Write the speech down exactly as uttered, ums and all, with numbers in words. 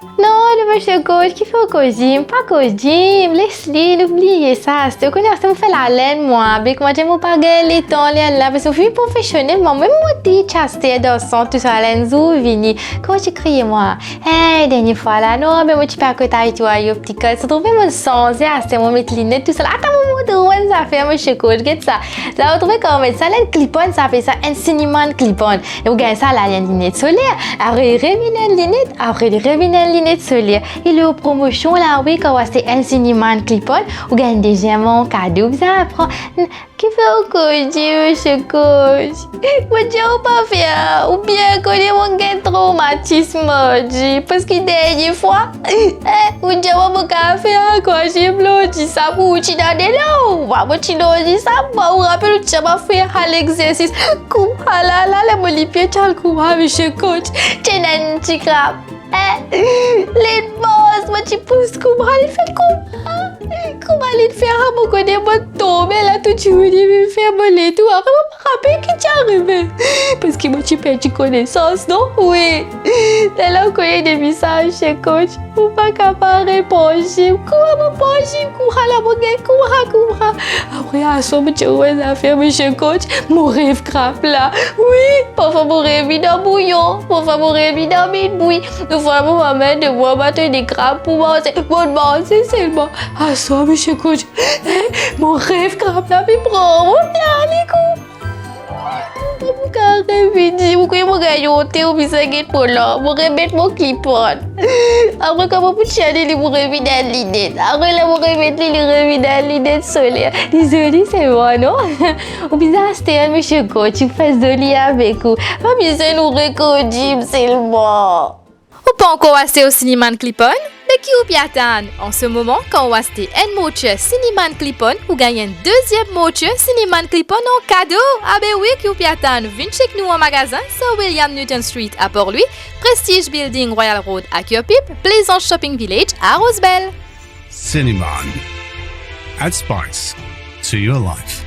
Non, non, mo chekot, kifer ou koz gym? Pa koz gym, les li, oubliye sa. Aster, ou kone aster mo fer lalenn mwa, be koumadir mo pa gagn letan lerla, parski mo fini profesionel mwa, mem mo teach aster dan sant, tou sa, enn zour vini, kouma ti kriye mwa, "Hey, dernie fwa la, non, be mo ti pe al kot Eye to Eye Optical, so trouve mo sanze aster, mo met linet, tou sa la." Atann, mo montre ou enn zafer, mo chekot, get sa. La, ou trouve kouma met sa, enn clip-on, sa apel sa enn cinnamon clip-on. E ou gagn sa la, li enn linet soler, apre li revinn enn linet, apre li revinn enn linet soler. E li an promosion la, wi, kan ou aste enn cinnamon clip-on, ou gagn deziem an kado, bizin pran. Kifer ou koz gym, mo chekot? Mo dir ou pa fer, ou bien kone mo gagn traumatisme mardi, parski dernie fwa, eh, ou dir mwa mo kapav fer ankor gym mardi, sa pou ou ti dan delo, mwa mo ti dan delo, sa, mwa, ou rapel ou ti dir mwa fer sa legzersis, kouma la, la, la, mo lipie ti al kouma, mo chekot, ti ena enn ti krap. Eh, li mars, mo ti pous kouma, li fer kouma, kouma li fer, ah, mo kone mo tonbe la, tou dimoun vinn fer mo letour, apre mo pa rapel ki ti arive, parski mo ti perdi konesans, non? Wi. Lerla ou kone depi sa, mo chekot, mo pa kapav repran gym. Kouma mo pran gym, kouma la mo gagn koura, koura. Apre aswar mo ti refer zafer, mo chekot, mo rev krap la. Wi, parfwa mo rev li dan bouyon, parfwa mo rev li dan minn bwi. Enn fwa mo mama donn mwa baton de krab pou manze, mo manze selman. Aswar, mo chekot, eh, mo rev krap la, li pran mo, li ale kou. Mo pa kapav rev li, mo krwar mo gagn onte, mo bizin get mo lanp, mo remet mo clip-on. Apre kan mo pou tir li, li pou revinn enn linet. Apre la mo remet li, li revinn enn linet soler. Li zoli selman, non? Ou bizin aste enn, mo chekot, ti fer zoli avek ou. Pa bizin nou rekoz gym selman. Ou pankor aste ou cinnamon clip-on? Me ki ou pe atann? An se moman, kan ou aste enn montre cinnamon clip-on, ou gagn enn deziem montre cinnamon clip-on an kado. Abe wi, ki ou pe atann? Vinn chek nou an magazin, Sir William Newton Street, a Port Louis, Prestige Building, Royal Road, a Kirpip, Plaisance Shopping Village, a Rosebel. Cinnamon. Add spice to your life.